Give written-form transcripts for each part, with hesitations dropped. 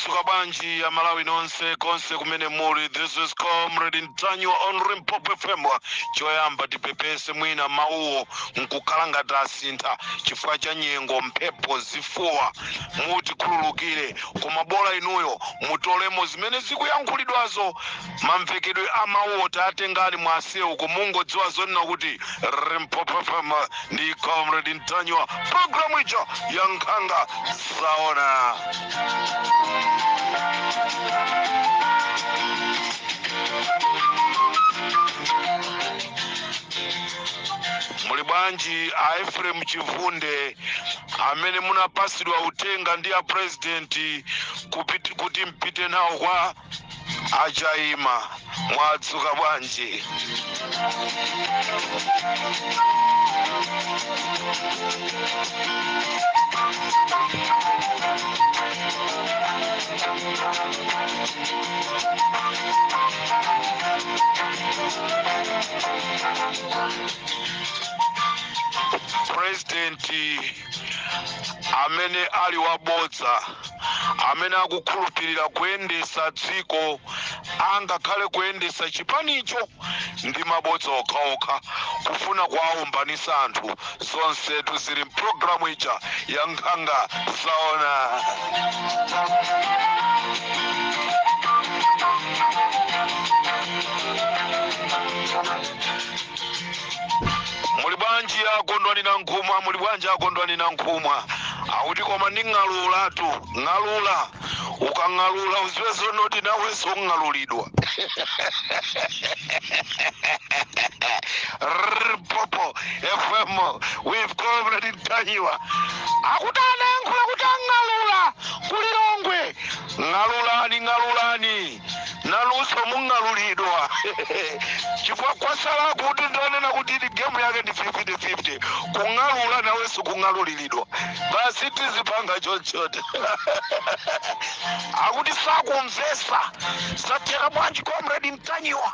Mwadzuka bwanji Amalawi nonse konse kumene muli? This is Comrade Ntanyiwa on Limpopo FM. Choyamba tipepese, mwina mawuwo nkukhala ngati asintha chifukwa cha nyengo, mphepo, zifuwa, mutikhululukire. Koma bola inuyo mutolemo zimene zikuyankhulidwazo. Mamvekedwe a mawuwo tatengani mwasiye uko, mungodziwa zonena kuti Limpopo FM ndi Comrade Ntanyiwa, programu ija ya Nkhanga Zaona. Muli bwanji a Ephraim Chivunde amene munapasidwa utenga ndi a president kuti mpite nawo kwa achaima? Mwadzuka bwanji? President amene ali wabodza, amene akukhulupirira kuyendesa dziko angakhale kuyendesa chipanicho ndi mabodza okhaokha, kufuna kuwaumbanisa anthu, zonsetu zili mpulogalamu ija ya Nkhanga Zaona. Muli bwanji Akondwani na Nkhumwa? Muli bwanji Akondwani na Nkhumwa? Akuti koma nding'alulatu, ng'alula. Ukang'alula uziwe zonoti nawenso ung'alulidwa. Limpopo FM with Comrade Ntanyiwa. Akuti anayankhula kuti ang'alula kulilongwe. Ng'alulani, ng'alulani, nanunso mung'alulidwa, chifukwa kwasala kuti ndionena kuti ndi game yake ndi 50-50, kung'alula nawenso kung'aluliridwa. Basi, tizipanga chonchote. Akuti sakumvesa, zatheka bwanji Comrade Ntanyiwa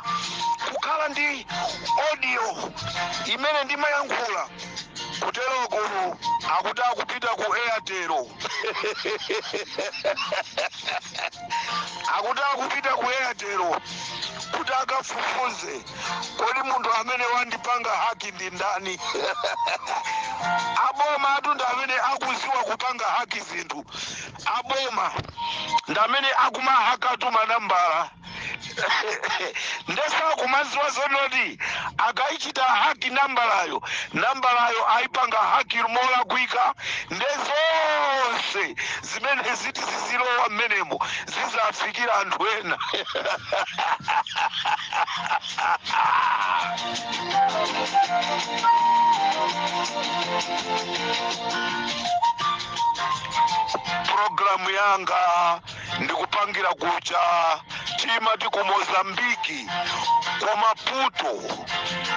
kukhala ndi audio imene ndimayankhula kuteroko? Akuti akupita ku Airtel, akuti akupita ku Airtel kuti akafufuze, kodi munthu amene wandipanga hack ndi ndani? Aboma atu ndi amene akuziwa kupanga hack zinthu. Aboma ndi amene akumahakatu manambala, ndesakumaziwa zonoti akaichita hack nambalayo, nambalayo ayipanga hack molakwika, nde zonse zimene ziti zizilowa mmenemo zizafikira anthu ena. Programu yanga ndikupangira kucha timati ku Mozambiki, ku Maputo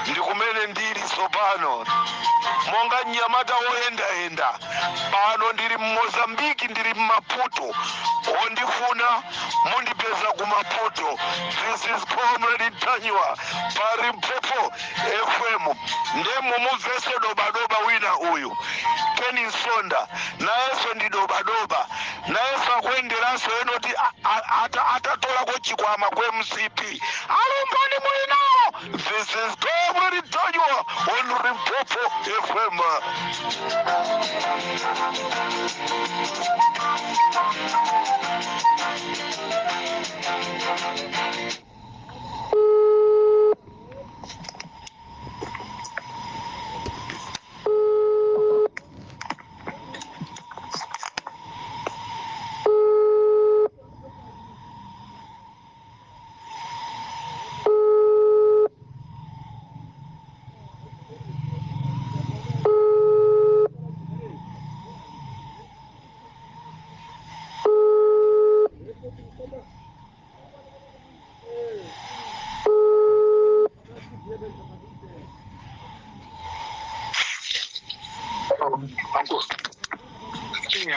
ndi kumene ndili tsopano monga mnyamata woyendayenda. Pano ndili mMozambiki, ndili mMaputo. Ondifuna mundipeza ku Maputo. This is Comrade Ntanyiwa pa Limpopo FM. Nde mumumvese dobadoba wina uyu, Ken Nsonda, nayenso ndi dobadoba, nayenso akuyenderanso enoti atatolako chikwama ku MCP. Alumbani muli nawo. This is Comrade Ntanyiwa on Limpopo FM.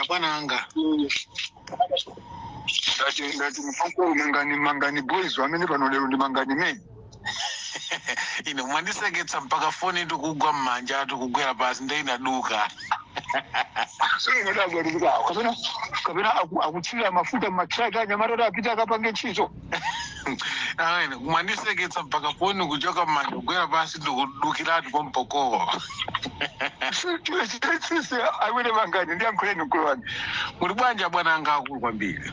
Bwana anga. Ndati mpankulu, mangani, mangani boys amene pano lero ndi mangani men. Ine mwandiseketsa mpaka foni tikugwa mmanja, tikugwera pasi, nde inaduka. Sinodabwa kuti kapena kapena akuthira mafuta mmatraki anyamata kuti apite akapange ntchito. Amene kumandiseketsa mpaka foni kuchoka mmanja kugwera pasi ndikudukiratu kompokowo. Sisi amwene Mangani, ndiyankhuleni mkulu wanga. Muli bwanji bwana anga akulu kwambiri?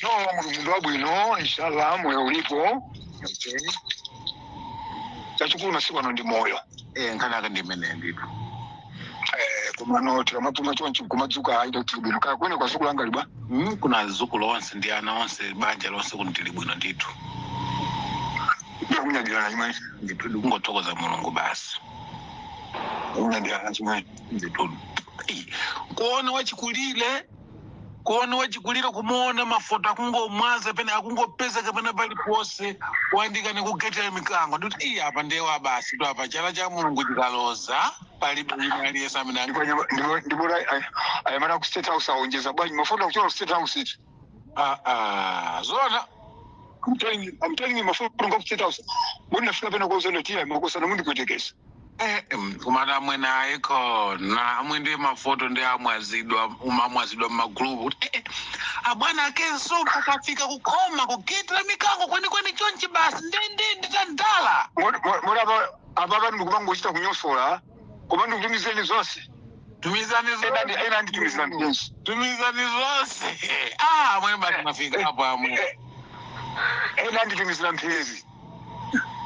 No, Mulungu wabwino, inshallah moyo ulipo. Okay. Chachikulu masiku ano ndi moyo. Nkhani ake ndi imeneyo ndithu. Komano tikamapuma chonchi kumadzuka aita kuti bwino kaya kwene kwa zukulu anga libwa. Kuna zukulu onse ndi ana onse, banja lonse kuti tili bwino ndithu. Ndiyakunyadira chimwene. Ndithu, ndikungothokoza Mulungu basi. Kunyadira chimwene. Ndithu. Kuona wachikulire, kuona wachikulire, kumuona mafoto akungomwaza pene akungopeza kapena paliponse kuandika nekugetera mikango, ndikuti iyi apa ndewa basi tu, apa chala cha Mulungu chikaloza palibe wina aliyense amene Ndipo ayamata ku State House aonjeza bwanji mafoto akuchoka ku State House iti. Ah, ah, zona. I'm telling you, mafoto nga ku State House mboni nafika pena kwauzana tiya makosana mundikuitekesa. Kumati amwene ayikhona amwe ndi mafoto ndi amwazidwa umamwazidwa mmagulupu kuti abwana akenso akafika kukhoma kugetera mikango kwenikweni chonchi basi ndendende tandala. Moti apa ndikumangochita kunyosola koma ndikutumizeni zonse. Tumizani. Ena anditumizira mpenzi. Tumizani zonse. Ah, amwene basi mafika apo amwe. Ena anditumizira mphezi.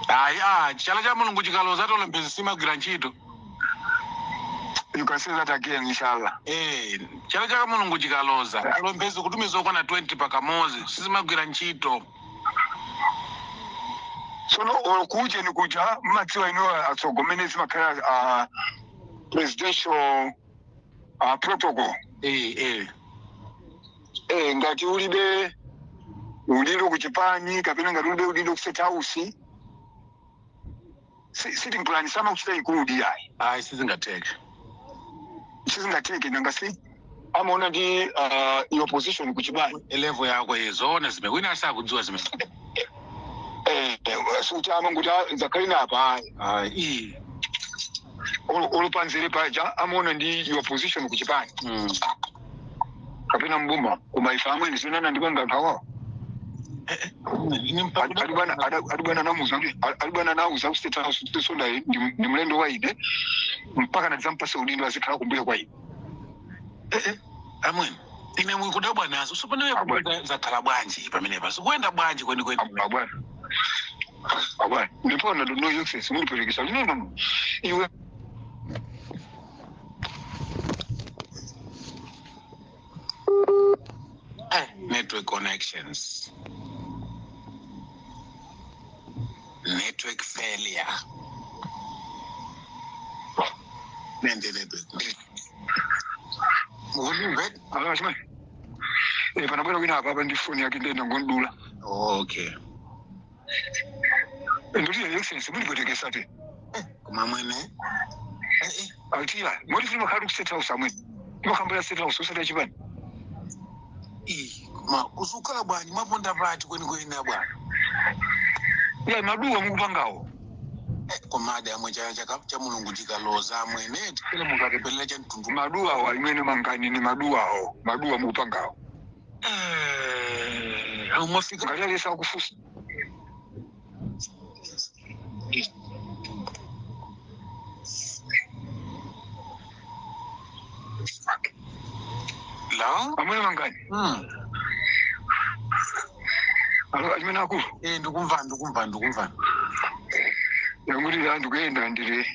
Ayi, ah, chala cha Mulungu chikaloza tole mphezi simagwira ntchito. You can say that again, inshallah. Chala cha Mulungu chikaloza tole mphezi kutumiza okwana 20 pakamozi sizimagwira ntchito. Sono kuje ni kuja mmadziwa ino atsogomene zimakhala presidential protocol. Ngati ulibe udindo kuchipani kapena ngati ulibe udindo ku State House, sitting plan samakuchita ikudi yayi. Ayi, sizingatheke. Sizingatheke, nanga si amaona ndi your position kuchipani. Level yako izona zime wina asakudziwa zimene. Sikuti amanguti zakhale napa ayi. Ayi. Olupanzire paja amaona ndi your position kuchipani kapena mbuma, koma ife amweni zinana ndipanga anthu awawo. Ine mpaka Adibwana namuuza kuti adibwana nauza ku State House kuti sonda ndi mlendo wa ine mpaka nadzampase udindo azikhala kumbuyo kwa ine. Amweni ine mwikudabwa nazo sopano. Abwana. Zakhala bwanji pamenepa, zikuyenda bwanji kwenikweni? Abwana, abwana, ndipona no access mundiperekesa, no, no, no, iwe. Network connections, network failure, nende network mukundimve? Alo, chimene panabwera wina apa apa ndi foni yake ndenda ngondula. Okay. Ndoti access mundiperekesa te. Koma mwene Atira moti timakhala ku State House amweni timakhambira State House usati achipani. Ii, koma kusukhala bwanji, mwaponda pati kwenikweni abwana? Ya maduwa mukupangawo. Komadi amwe chala cha Mulungu chikaloza amwene tikele mukatepelera cha mtundu. Maduwawo alimene Mangani ni maduwawo, maduwa mukupangawo. Awu mwafika. Ngati aliyesa akufusa. La. Amwene Mangani. Alo, alimene akulu. Ndikumva, ndikumva, ndikumva. Yanguti ndikuyenda ndiri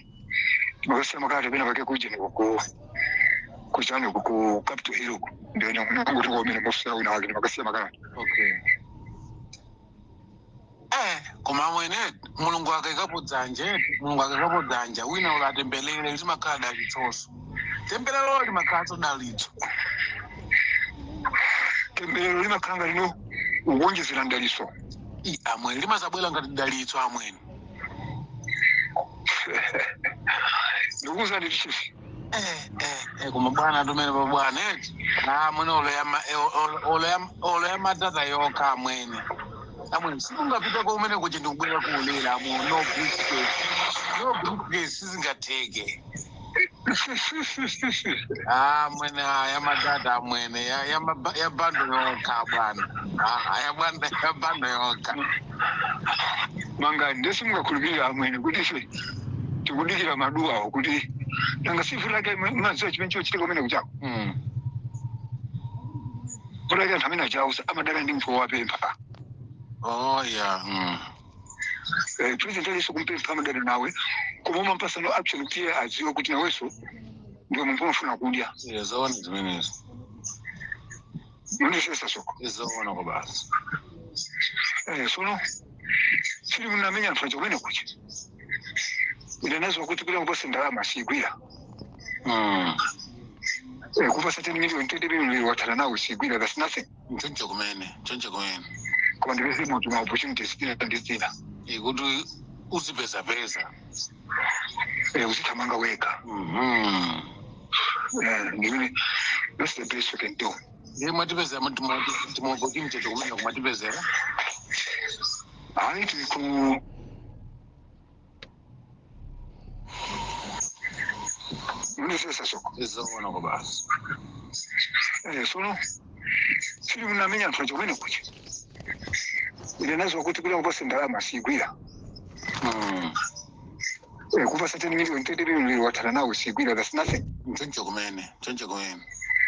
makasiya makati pena pake kujeni kuku kuchani ku Capital Hill uku ndiyena nanguti komene mofisa wina wake makasiya makati. Okay. Koma amwene Mulungu akaikapo dzanja, Mulungu akaikapo dzanja wina ulatembelere limakhala dalitsoso, temberero limakhalanso dalitso. Temberero limakhala ngati lino ukuonjezera mdaliso. I amwene limazabwera ngati dalitso amwene. Ndikuuza nditi chief. Koma bwana tumene pa bwana eti amwene oloya matata yokha amwene, amwene simungapita kumene kuja ndikubwera kuulera amwe, no briefcase, no briefcase, sizingatheke. Ah, mwene, ya madata amwene ya ya ya bando yokha bwana. Ah, ya bwana, ya bando yokha. Manga ndesi mungakhulupirira amwene kuti ife tikudikira maduwawo, kuti nanga sifu lake mazuwa chimene chochitika kumene kuchako. Kuti anthu amene achausa amadana ndi munthu wowapempha. Oh yeah. President aliso kumpempha amadana nawe, koma umampasa no option kuti iye adziwe kuti nawenso ndiwe munthu umafuna kudya. Yeah, zoona zimenezo. Mundisesa soko. Zoona kwa basi. Sono sili munamenya anthu aja kumene kucha, ine naziwa kuti kuti kupasa ndalama sigwira. Kupasa 10 million, 20 million, wathana nawe, sigwira, that's nothing. Choncho kumene, choncho kumene. Koma ndipeze munthu ma opportunities zina ndi zina. Ikuti uzipezapeza. Uzithamanga wekha. Ndimene, that's the best you can do. Ndiye mwatipezera timaopportunity kumene kumatipezera. Hayi, tiri ku mundisesa soko. Zoona kwa basi. Sono sili munamenya anthu aja kumene kucha, ine naziwa kuti kuti kupasa ndalama sigwira. Kupasa 10 million, 20 million, wathana nawe, sigwira, that's nothing. Choncho kumene, choncho kumene.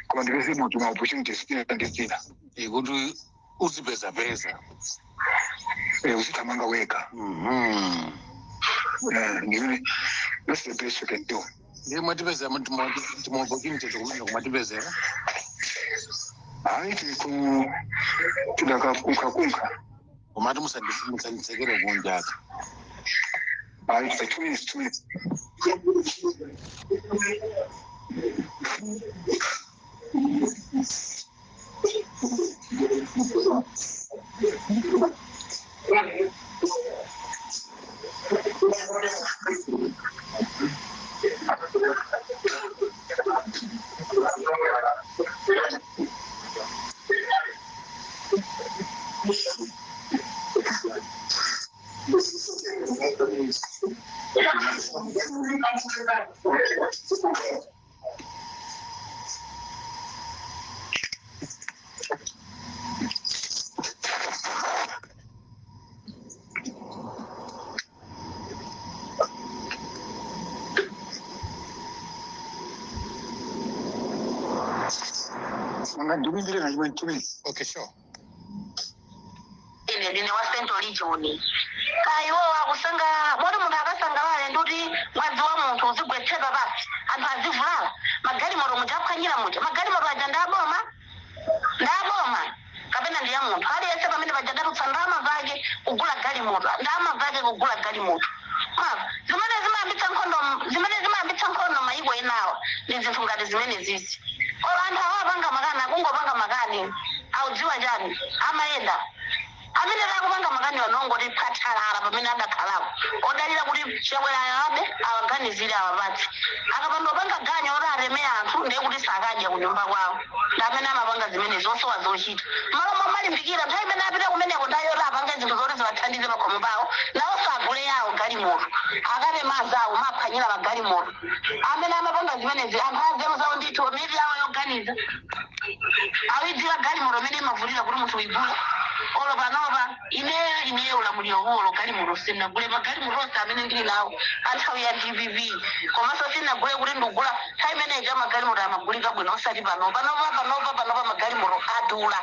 Koma ndipeze munthu ma opportunities zina ndi zina. Ikuti uzipezapeza. Uzithamanga wekha. Ndimene, that's the best you can do. Ndiye mwatipezera timaopportunity kumene kumatipezera. Hayi, tiri ku tidakakunkhakunkha. Komati musanditsekere kunjaka. Hayi, 2 minutes, 2 minutes. Manga ndikuimbire ngachimwe 2 minutes. Okay, sure. Ine ndine wa Central Region. Kaiwo akusangalala moti munthu akasangalale ndikuti mwadzi wa munthu uzigwetsedwa pasi, anthu azivulala, magalimoto muja aphwanyira muja. Magalimoto aja ndi aboma, ndi aboma kapena ndi ya munthu aliyense? Pamene paja adatutsa ndalama zake kugula galimoto, ndalama zake kugula galimoto. Mava zimene zimayambitsa nkhondo, zimene zimayambitsa nkhondo mayiko enawa ndi zinthu ngati zimene zizi. Olo anthu awa apanga makani, akungopanga makani, audziwa chani amayenda amene akupanga makani onongoti pathalala pamene adakhalapo, odalira kuti Chakwera abe awaganizire, awapatse. Akapanda opanga ganyo oti ateme anthu, ndiye kuti sakadya kunyumba kwawo. Ndi amene amapanga zimene zosowa zochita malo momalimbikira. Nthawi imene apita kumeneko, nthawi yoti apange zinthu zoti ziwathandize pakhomo pawo, nawo sagule yawo galimoto, akatema azawo maphwanyira magalimoto. Amene amapanga zimenezi anthu anzeru zawo ndithu, mivi yawo yoganiza awidziwa galimoto imene imavulira kuti munthu uigule. Olo panopa ineyo ulamuliro uwo galimoto sinagule. Magalimoto onse amene ndili nawo anthawi ya DPP, komanso sinagule kuti ndikugula. Nthawi imeneyi magalimoto amagulika bwino, osati panopa. Panopa magalimoto adula,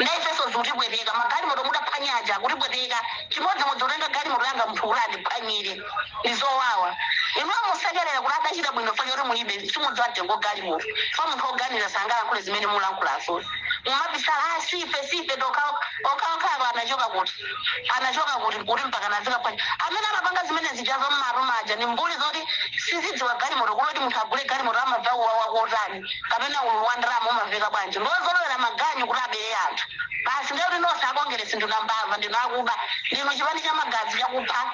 ndaifeso zikutibweteka. Magalimoto mudaphwanyaja kutibweteka chimodzimodzi. Utenga galimoto yanga munthu kuti andiphwanyire, ndizowawa. Inuwa musekerera kuti adachita bwino, fanya kuti mulibe simudziwa mtengo galimoto. Fa munthu oganiza sangalankhule zimene mulankhulazo. Mumabisala, ah, sife sife okhaokhawo. Anachoka kuti? Anachoka kuti kuti mpaka nazikaphwanya? Amene amapanga zimene zijazo mmarumaja ni mbuli zoti sizidziwa galimoto kuloti munthu agule galimoto amabva uwawa kotani, kapena ululu wa ndalama umamveka bwanji. Ndozolowera maganyu kuti abere anthu basi. Ndekuti nonse akongeresi ndinu ambava, ndinu akuba, ndinu chipani cha magazi chakupha.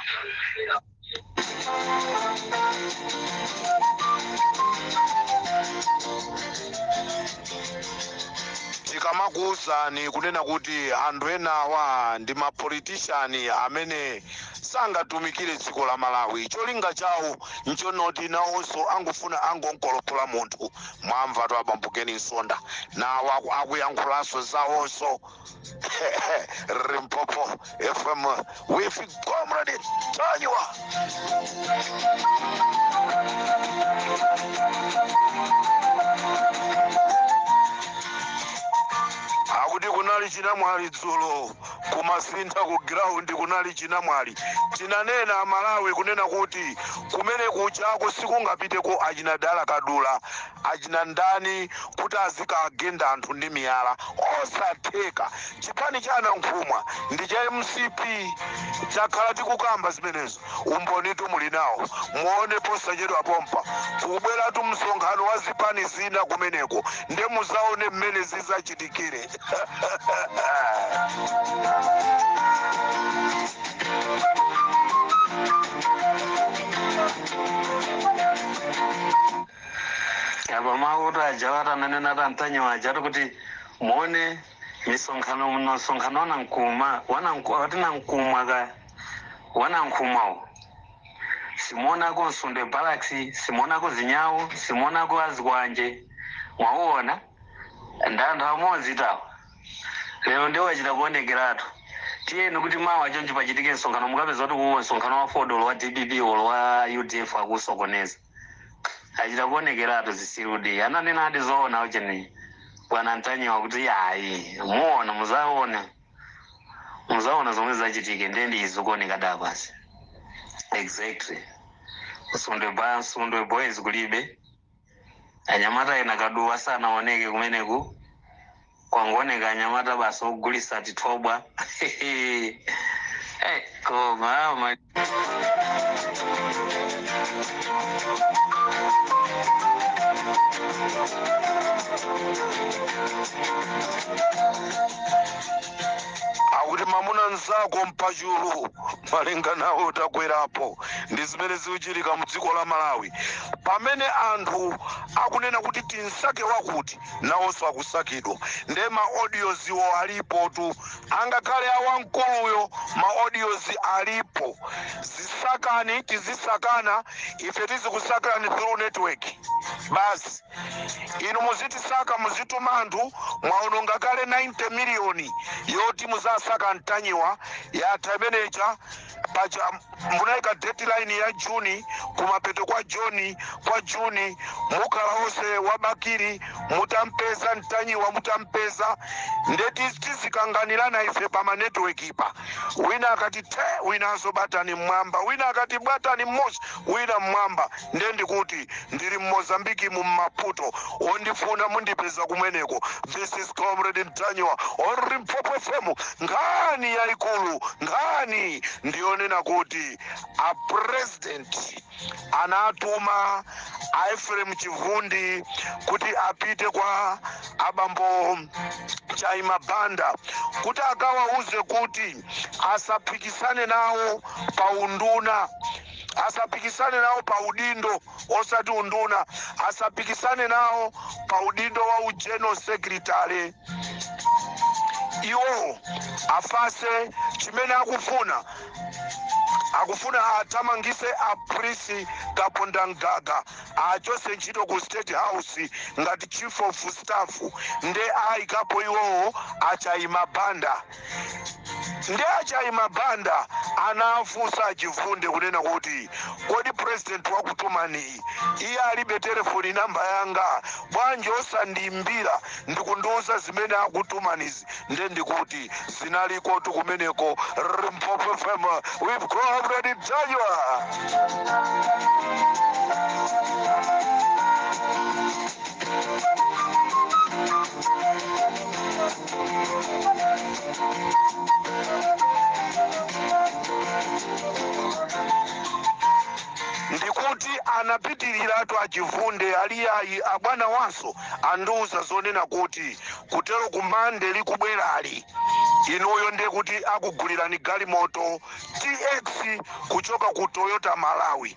Tikamakuwuzani kunena kuti anthu enawa ndi mapolitician amene Sangatumikire dziko la Malawi. Cholinga chawo nchonoti nawonso angofuna angonkolopola munthu. Mwamva to abambo Ken Msonda nawo akuyankhulanso zawonso. Limpopo FM with Comrade Ntanyiwa. Akuti kunali chinamwali dzulo kumasintha ku ground, kunali chinamwali. Tinanena Amalawi kunena kuti kumene kuchako sikungapiteko achinadala kadula, achina ndani, kuti azikagenda anthu ndi miyala, osatheka. Chipani cha anankhumwa ndi cha MCP, takhala tikukamba zimenezo. Umbonitu muli nawo, muone posachedwa pompa kubweratu msonkhano wa zipani zina kumeneko, nde muzaone mmene zizachitikire. Apa makuti aja vatananena tantanyiwa aja ari kuti muone misonkhano muno, msonkhano wanankuma watinankumwa ka wanankhumwawo, simuonako Msundwe Barracks, simuonako zinyawo, simuonako azikwanje. Mwauona ndi anthu amodzi tawo. Lero ndiwo achita kuonekeratu. Tiyeni kuti mawa choncho pachitike msonkhano, mukapeza kuti kuwo msonkhano wa fodolo wa DPP olo wa UDF akusokoneza. Achita kuonekeratu zisirudi. Ananena ati zoona ucheni bwana Ntanyiwa kuti ayi, muona, muzaona, muzaona zomwe zachitike. Ndiye ndizikuoneka da basi. Exactly, Msundwe ba Msundwe Boys kulibe anyamata ena kaduwa sanaoneke kumeneku, kwangooneka anyamata basi ogulisa tithobwa. Eh, koma ma Akuti mamuna nzako mpachulu malinga nawe utakwerapo. Ndi zimene zikuchitika mu dziko la Malawi, pamene anthu akunena kuti tinsake wakuti, nawonso akusakidwa. Nde ma audios iwo alipo tu, angakhale awamkuluyo, ma audios alipo. Zisakani, tizisakana ife, tizikusakani through network basi. Inu muzitisaka, muzituma anthu. Mwaononga kale 90 miliyoni yoti muzasaka Mtanyiwa, yatha imeneja. Paja munayika deadline ya Juni, kumapeto kwa Juni, kwa Juni mukhala onse wabakiri mutampeza Mtanyiwa, mutampeza. Ndeti tizikanganirana ife pa ma network pa, wina akati te, winanso batani mmwamba, wina akati batani mmosi, wina mmwamba. Nde ndikuti ndili mmozambiki mu Maputo, ondifuna mundipeza kumweneko. This is Comrade Mtanyiwa on Limpopo FM. Nkhani yayikulu, nkhani ndiyonena kuti a president anatuma a Ephraim Chivundi kuti apite kwa abambo Chaima Banda kuti akawauze kuti asapikisane nawo pa unduna, asapikisane nawo pa udindo, osati unduna, asapikisane nawo pa udindo wa u general secretary. Iwo afase chimene akufuna, akufuna athamangise a Prince Kapondamgaga, achose ntchito ku State House ngati chief of staff, nde ayikapo iwowo achaima Banda. Ndi achaima Banda anafunsa achivunde kunena kuti, kodi president wakutumani iye alibe telefoni namba yanga? Bwanji osandiimbira ndikundiuza zimene akutumanizi? Nde ndikuti zinalikotu kumeneko. Limpopo FM with Comrade Mtanyiwa. Ndikuti Anapitiriratu achivunde aliyayi, abwana wanso andiuza zonena kuti kutero kumande likubwerali inuyo ndiye kuti akugulirani galimoto TX kuchoka ku Toyota Malawi.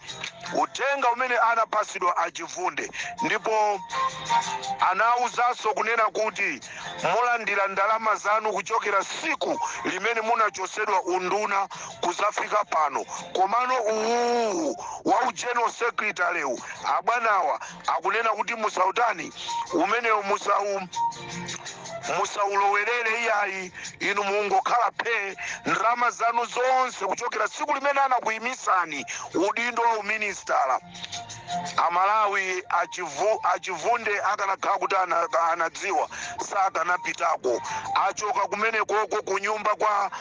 Uthenga umene anapasidwa achivunde, ndipo anauzanso kunena kuti mulandira ndalama zanu kuchokera siku limene munachosedwa unduna kuzafika pano. Komano uwu wa ugeneral secretary abwanawa akunena kuti musautani umenewo, musaulowerere iyayi, inu mungokhala phe. Ndalama zanu zonse kuchokera tsiku limene anakuyimisani udindo wa uministala. Amalawi, achivunde akanakhala kuti anadziwa sakanapitako. Achoka kumenekoko kunyumba kwa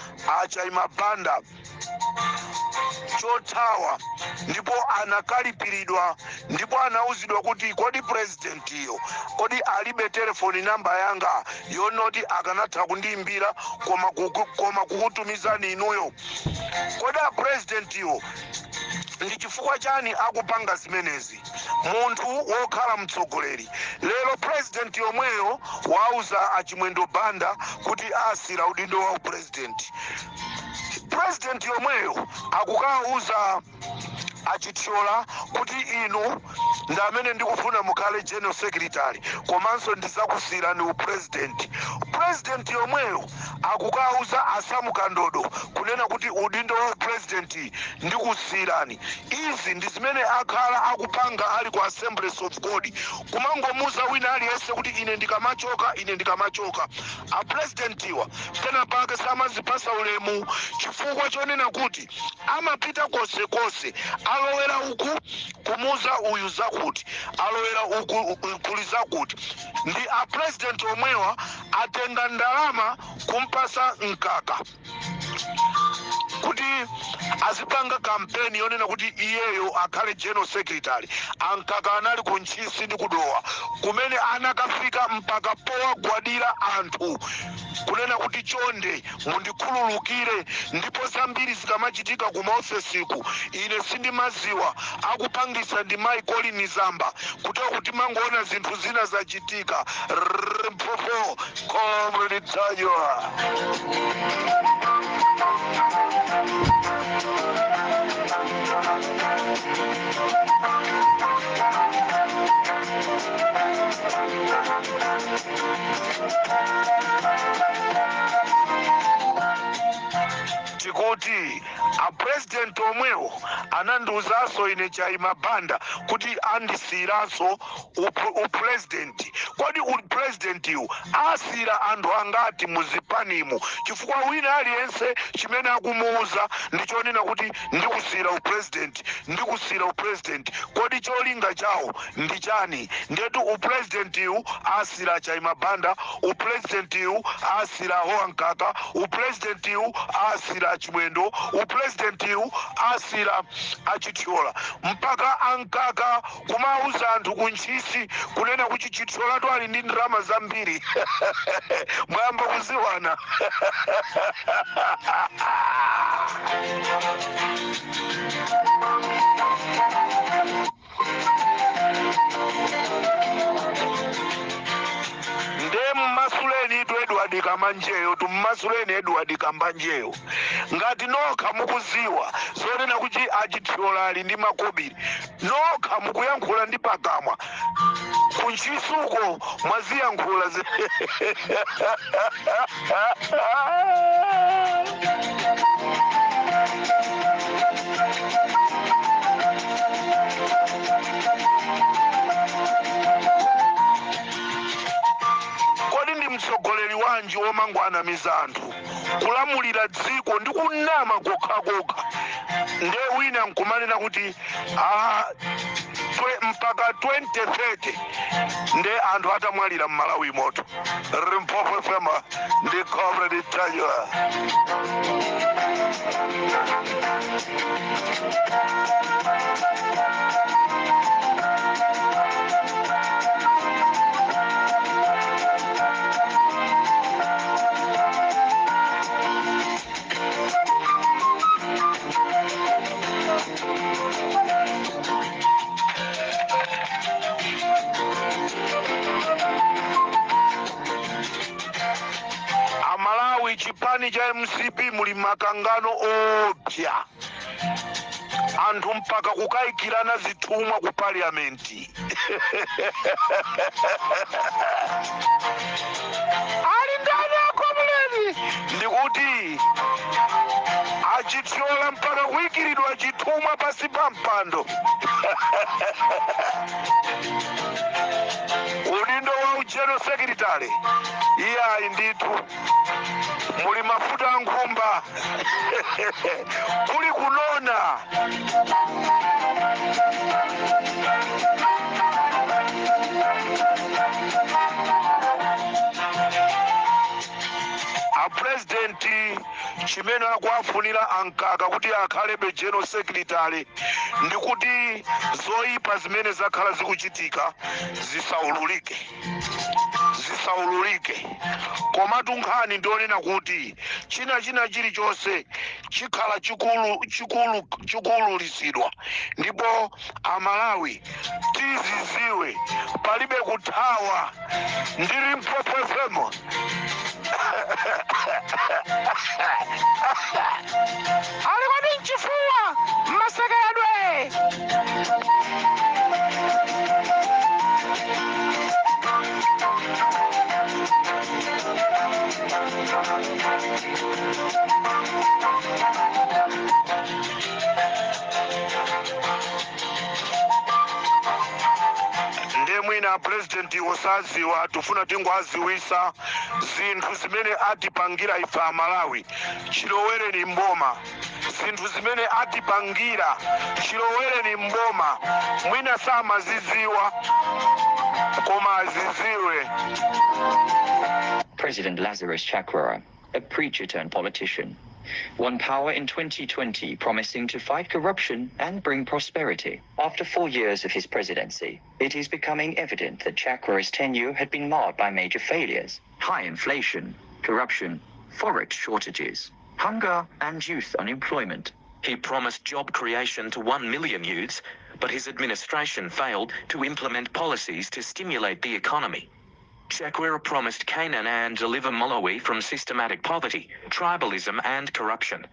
achaimabanda chothawa, ndipo anakalipiridwa, ndipo anauzidwa kuti kodi presidentiyo kodi alibe telefoni namba yanga yonoti akanatha kundiyimbira koma kukutumizani inuyo? Kodi apresidentiyo ndi chifukwa chani akupanga zimenezi, munthu wokhala mtsogoleri lero? President yomweyo wauza achimwendo Banda kuti asira udindo wa upresident. President yomweyo akukauza achithyola kuti inu ndi amene ndikufuna mukhale general secretary, komanso ndizakusiyirani upresident. President yomweyo akukauza asamukandodo kunena kuti udindo wa upresident ndikusiyirani. Izi ndi zimene akhala akupanga ali ku Assemblies of God, kumangomuza wina aliyense kuti ine ndikamachoka, ine ndikamachoka. Apresidentiwa pena pake samazipasa ulemu, chifukwa chonena kuti amapita konsekonse, alowera uku kumuza uyu zakuti, alowera uku kuli zakuti. Ndi apresident omwewa atenga ndalama kumpasa Mkaka kuti azipanga kampeni yonena kuti iyeyo akhale general secretary. Ankaka anali ku Ntchisi ndi kudowa kumene anakafika mpaka powagwadira anthu kunena kuti chonde mundikhululukire, ndipo zambiri zikamachitika ku maofesiku ine sindimaziwa, akupangisa ndi mayi Colin Zamba, kutero kuti mangoona zinthu zina zachitika. Limpopo, Comrade Ntanyiwa. Tikuti apresident omwewo anandiuzanso ine Chaima Banda kuti andisiyiranso upresident. Kodi upresidentiwu asiyira anthu angati muzipanimu? Chifukwa wina aliyense chimene akumuuza ndichonena kuti ndikusiyira upresident, ndikusiyira upresident. Kodi cholinga chawo ndi chani? Ndetu upresidentiwu asiyira Chaima Banda, upresidentiwu asiyira Hoa Mkaka, upresidentiwu asiyira Chimwendo, upresidentiwu asiyira achithyola, mpaka ankaka kumauza anthu kuntchisi kunena kuti Chithyolatu ali ndi ndalama zambiri. Mwayamba kuziwana. Nde mmasuleni tu Edward Kamanjeyo, tummasuleni Edward Kambanjeyo. Ngati nokha mukuziwa zonena kuti achithyola ali ndi makobiri, nokha mukuyankhula ndi pakamwa kuntchisuko mwaziyankhula. Kodi ndi mtsogoleri wanji womangwanamiza anthu, kulamulira dziko ndi kunama kokhakokha? Nde wina nkumanena kuti mpaka 2030 nde anthu atamwalira mmalawi moto. Limpopo FM ndi Comrade Ntanyiwa. Mchipani cha MCP muli makangano opya, anthu mpaka kukayikirana zithumwa ku parliament. Ali ndani akomuleni? Ndikuti achithyola mpaka kuyikiridwa chithumwa pasi pa mpando. Udindo wa ugeneral secretary, iyayi ndithu, muli mafuta a nkhumba, kuli kunona. Apurezidenti chimene akuafunira ankaka kuti akhalebe general secretary ndikuti zoyipa zimene zakhala zikuchitika zisaululike, zisaululike. Komatu nkhani ndionena kuti china chilichonse chikhala chikululisidwa, ndipo Amalawi tiziziwe, palibe kuthawa. Ndi Limpopo FM. Ali kodi mchifuwa masekedwe? Ndiye mwina purezidenti osaziwa, tifuna tingoaziwisa zinthu zimene atipangira ife Amalawi chilowereni mboma, zinthu zimene atipangira chilowereni mboma, mwina samaziziwa koma aziziwe. President Lazarus Chakwera, a preacher turned politician, won power in 2020, promising to fight corruption and bring prosperity. After 4 years of his presidency, it is becoming evident that Chakwera's tenure had been marred by major failures: high inflation, corruption, forex shortages, hunger, and youth unemployment. He promised job creation to 1 million youths, but his administration failed to implement policies to stimulate the economy. Chakwera promised Canaan and deliver Malawi from systematic poverty, tribalism, and corruption.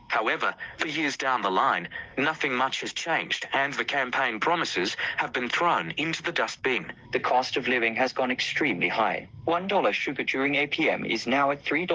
However, for years down the line, nothing much has changed, and the campaign promises have been thrown into the dustbin. The cost of living has gone extremely high. $1 sugar during APM is now at $3.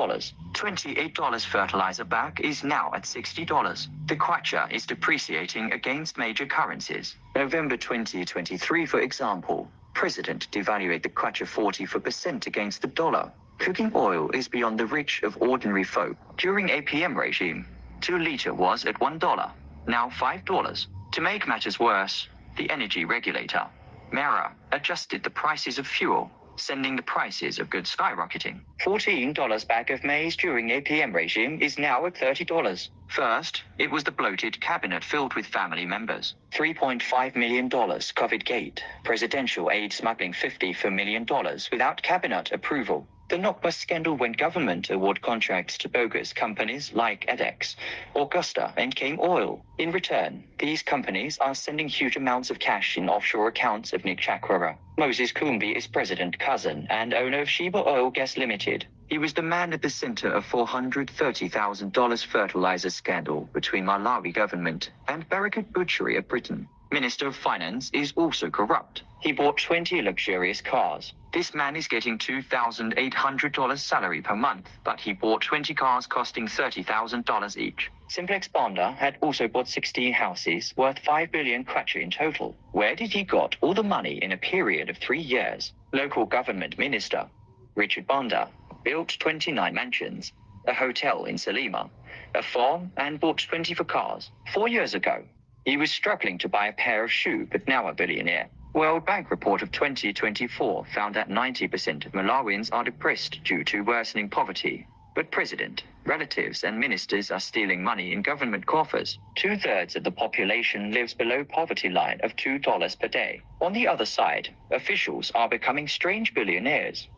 $28 fertilizer bag is now at $60. The kwacha is depreciating against major currencies. November 2023, for example, President devaluate the kwacha 44% against the dollar. Cooking oil is beyond the reach of ordinary folk. During APM regime, 2 liter was at $1, now $5. To make matters worse, the energy regulator, MERA, adjusted the prices of fuel, sending the prices of goods skyrocketing. $14 bag of maize during APM regime is now at $30. First, it was the bloated cabinet filled with family members. $3.5 million COVID gate, presidential aid smuggling $54 million without cabinet approval. The Nokba scandal when government award contracts to bogus companies like edX, Augusta, and King Oil. In return, these companies are sending huge amounts of cash in offshore accounts of Nick Chakwera. Moses Kumbi is president cousin and owner of Sheba Oil Gas Limited. He was the man at the center of $430,000 fertilizer scandal between Malawi government and Barricade Butchery of Britain. Minister of Finance is also corrupt. He bought 20 luxurious cars. This man is getting $2,800 salary per month, but he bought 20 cars costing $30,000 each. Simplex Banda had also bought 16 houses worth 5 billion kwacha in total. Where did he got all the money in a period of 3 years? Local government minister Richard Banda built 29 mansions, a hotel in Salima, a farm, and bought 24 cars. 4 years ago, he was struggling to buy a pair of shoes, but now a billionaire. World Bank report of 2024 found that 90% of Malawians are depressed due to worsening poverty. But president, relatives, and ministers are stealing money in government coffers. 2/3 of the population lives below poverty line of $2 per day. On the other side, officials are becoming strange billionaires.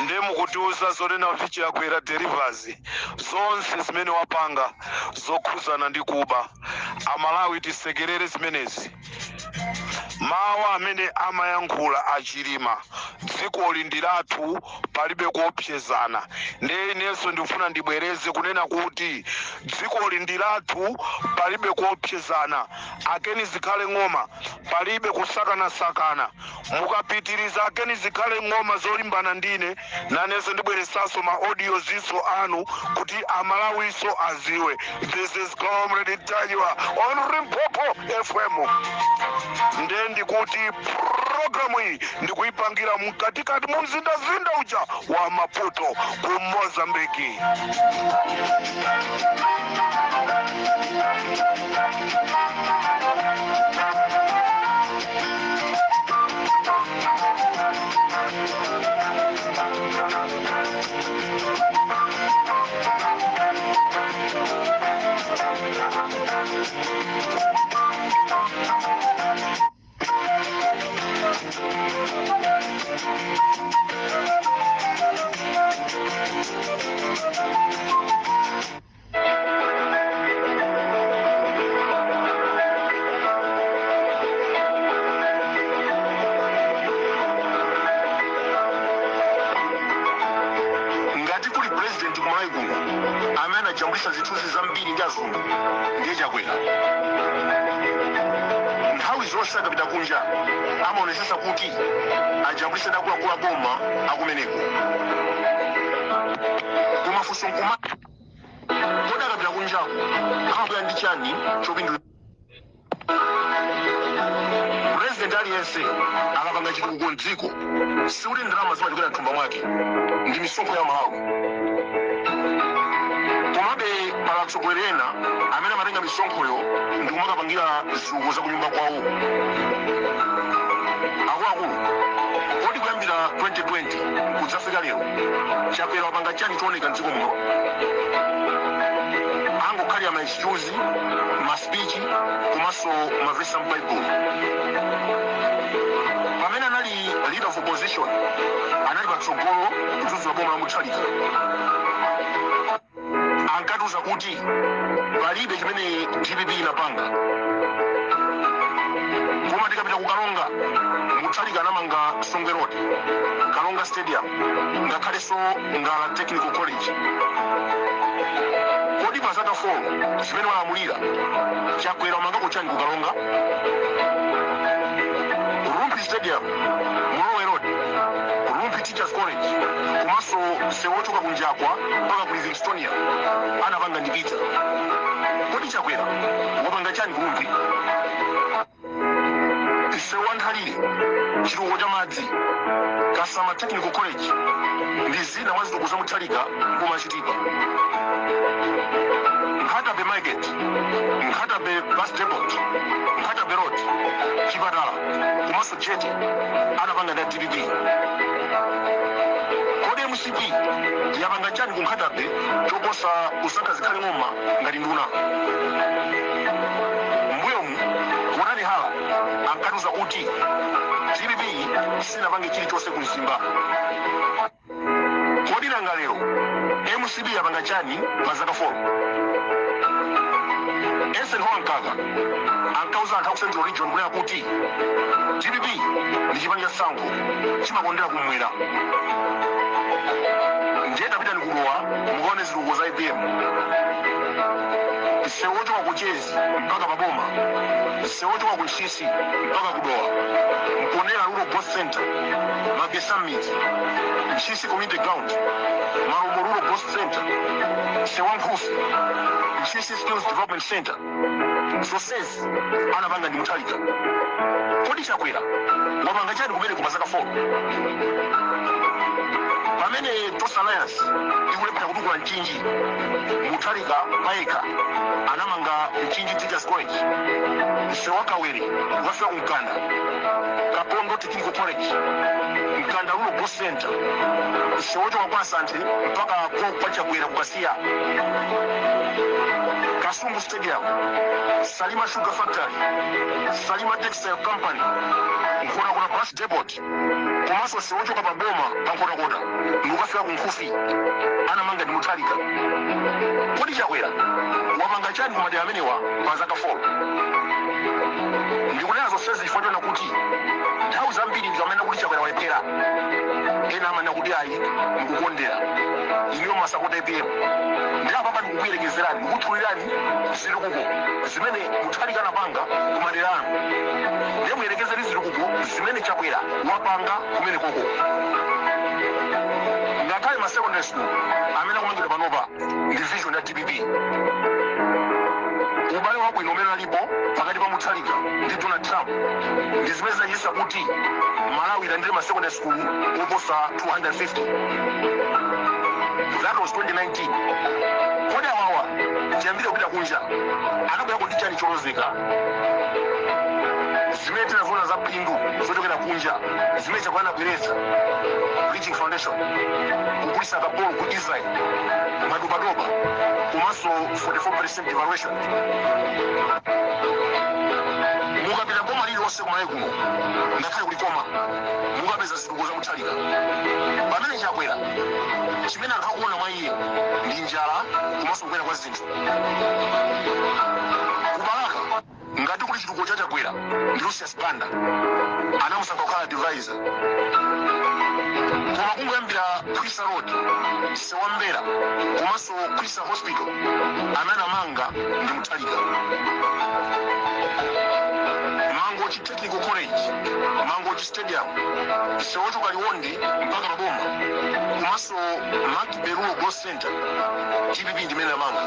Nde mukutiuza zonena kuti Chakwera delivers zonse zimene wapanga Zokhuzana ndi kuba, Amalawi, tisekerere zimenezi. Mawu amene amayankhula aChilima, dzikoli ndi lathu, palibe kuopsezana. Ndiye inenso ndikufuna ndibwereze kunena kuti dzikoli ndi lathu, palibe kuopsezana. A Ken Zikhale Ng'oma, palibe kusakanasakana. Mukapitiriza, a Ken Zikhale Ng'oma, zolimbana ndine, nanenso ndibweresanso ma audio zinso anu kuti Amalawiso aziwe. This is Comrade Ntanyiwa on Limpopo FM. Nde ndikuti programu iyi ndikuyipangira mkatikati mu mzindazinda uja wa Maputo ku Mozambiki. Ngati kuli president kumalawi kuno amene anajambulisa zithunzi zambiri ndi azungu, ndiye Chakwera. Nthawi zonse akapita kunja amaonesesa kuti ajambulise ndi akuluakulu a boma akumeneko. Koma funso nkuma, kodi akapita kunjako amabwera ndi chani chopindula? President aliyense akapanga chitukuko mdziko, sikuti ndalama zimachokera mthumba mwake, ndi misonkho ya Malawi. Komabe pali atsogoleri ena amene amatenga misonkhoyo ndi kumakapangira zitukuko za kunyumba kwawo. Akuluakulu, kodi kuyambira 2020 kudzafika lero, Chakwera wapanga chani chooneka mdziko muno? Angokhalira ma excuse, ma speech komanso mavesi a m'Baibulo. Pamene anali leader of opposition, anali patsogolo kudzudzula boma la Mutharika. Ankatiuza kuti palibe chimene DPP inapanga. Koma tikapita ku Karonga, Mutharika anamanga Songwe Road, Karonga Stadium, ngakhalenso Ngala Technical College. Kodi pa zaka 4 zimene walamulira Chakwera, wamangako chani ku Karonga? Rumphi Stadium, Mlowe Road, Rumphi Teachers College komanso msewu wochoka kunjakwa mpaka ku Livingstonia anapanga ndi Peter. Kodi Chakwera wapanga chani ku Rumphi? Msewu wa Nthalire, chitukuko cha madzi, Kasama Technical College ndi zina mwa zitukuko za Mutharika boma Chitipa. Nkhata Bay Market, Nkhata Bay Bus Depot, Nkhata Bay Road, chipatala komanso jetty anapanga ndi DPP. Kodi MCP yapanga chani ku Nkhata Bay choposa kusankha Zikhale Ng'oma ngati nduna? Mbuyomu Gotani Hara ankatiuza kuti DPP sinapange chilichonse ku Mzimba. Kodi nanga lero MCP yapanga chani pa zaka 4? Eisenhower Mkaka ankauza anthu aku Central Region kunena kuti DPP ndi chipani cha tsankho, chimakondera kumwera. Ndiye tapitani ku Dowa mukaone zitukuko za APM: msewu wochoka ku Chezi mpaka paboma, msewu wochoka ku Ntchisi mpaka ku Dowa, Mponela Rural Growth Center, Magesa Summit, Ntchisi Community Ground, Marumo Rural Growth Center, msewu wa Nkhusi, Ntchisi Skills Development Center, zonsezi anapanga ndi Mutharika. Kodi Chakwera wapanga chani kumene kuma zaka 4? Pamene Tonse Alliance ikulephera kutukula Mchinji, Mutharika payekha anamanga Mchinji Teachers College, msewu wa Kawere kukafika ku Mkanda, Kapondo Technical College, Mkanda Rural Growth Center, msewu wochoka kwa Asante mpaka kwa Chakwera kukasiya. Kasungu Stadium, Salima Sugar Factory, Salima Textile Company, Nkhotakota Bus Depot, komanso msewu ochoka pa boma pa Nkhotakota ndikukafika ku Nkhufi anamanga ndi Mutharika. Kodi Chakwera wapanga chani kumadera amenewa pa zaka 4? Ndikunena zonsezi chifukwa chona kuti nthawi zambiri ndikamanena kuti Chakwera walephera, ena amanena kuti ayi, mukukondera iniyo masapota APM. Ndi apapa ndikukuyerekezerani, ndikutchulirani zitukuko zimene Mutharika anapanga kumadera anu, ndiye muyerekezere zitukuko zimene Chakwera wapanga kumene koko. Ngakhale ma secondary school amene akumangidwa panopa ndi vision ya DPP. Ubale wabwino umene alipo pakati pa Mutharika ndi Donald Trump ndi zimene zinachititsa kuti Malawi ilandire ma secondary school oposa 250. That was 2019. Kodi awawa chiyambire kupita kunja anabwera ndi chani cholozeka? Zimene tinaziona za phindu zochokera kunja zimene Chakwera anabweretsa, Bridging Foundation, kugulitsa kapolo ku Israel, madobadoba, komanso 44% devaluation. Mukapita boma lililonse kumalawi kuno, ngakhale kulikoma, mukapeza zitukuko za Mutharika. Pamene Chakwera, chimene anthu akuona mwa iye ndi njala komanso kukwera kwa zinthu. Kubalaka ngati kuli chitukuko cha Chakwera ndi Lucius Banda, anamusankha kukhala advisor. Koma kungoyambira Kwisa Road, Sewambera komanso Kwisa Hospital, amene anamanga ndi Mutharika. Mangochi Technical College, Mangochi Stadium, msewu ochoka Liwonde mpaka Maboma, komanso Mark Berulo Growth Center, DPP ndimene amanga.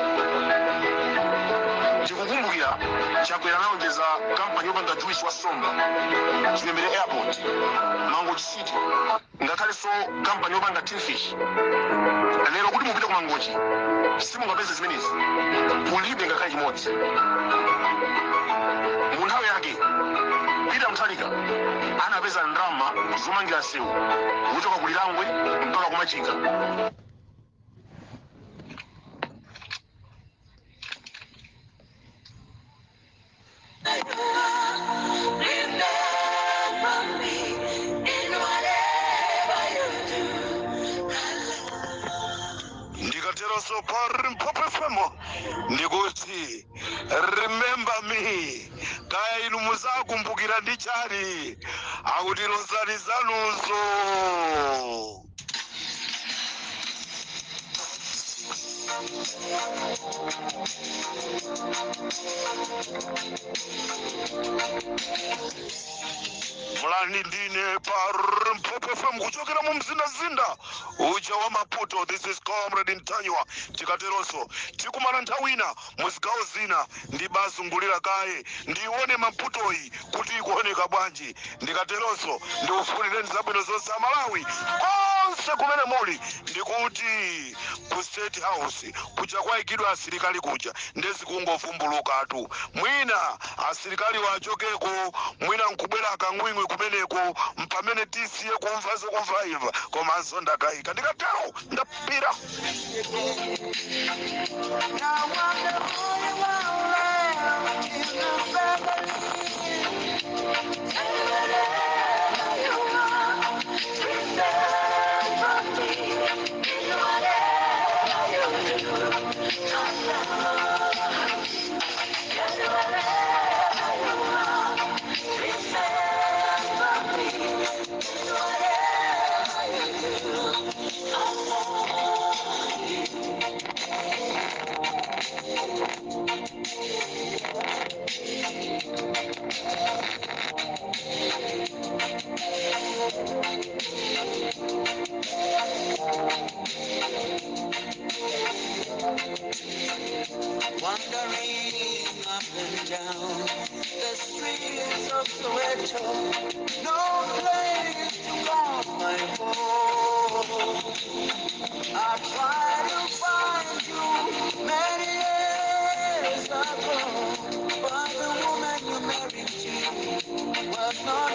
Tikukumbukira Chakwera analonjeza kampani yopanga juice wa somba, Chipembere Airport, Mangochi City, ngakhalenso kampani yopanga tinfish. Lero kuti mupite ku Mangochi simungapeze zimenezi, kulibe ngakhale chimodzi. Mu nthawi yake Peter Mutharika anapeza ndalama zomangira msewu kuchoka ku Lilongwe mpaka ku Machinga. Remember me in whatever you do. Ndikateronso pa Limpopo FM ndikuti remember me. Kaya inu muzakumbukira ndi chani? Akuti lozani zanuzo. Mulani ndine pa Limpopo FM kuchokera mu mzinda uja wa Maputo. This is Comrade Ntanyiwa. Tikateronso tikumana nthawi ina muzigawo zina, ndibazungulira kaye ndione Maputoyi kuti ikuoneka bwanji. Ndikateronso ndikufunireni zabwino zonse Amalawi konse kumene muli. Ndikuti ku State House kuja kwayikidwa asilikali kuja ndezikungovumbulukatu, mwina asilikali wachokeko, mwina nkubwera akangwingwi kumeneko, mpamene tisiye kumva zokumvaimva. Komanso ndakayika. Ndikatero ndapira. Now I'm the only one left in the family. And wherever you are, remember me in whatever you do. I love you. And wherever you are, remember me in whatever you do. I love you. Wandering up and down the streets of Soweto, no place to call my home. I tried to find you many years ago, but the woman you married to was not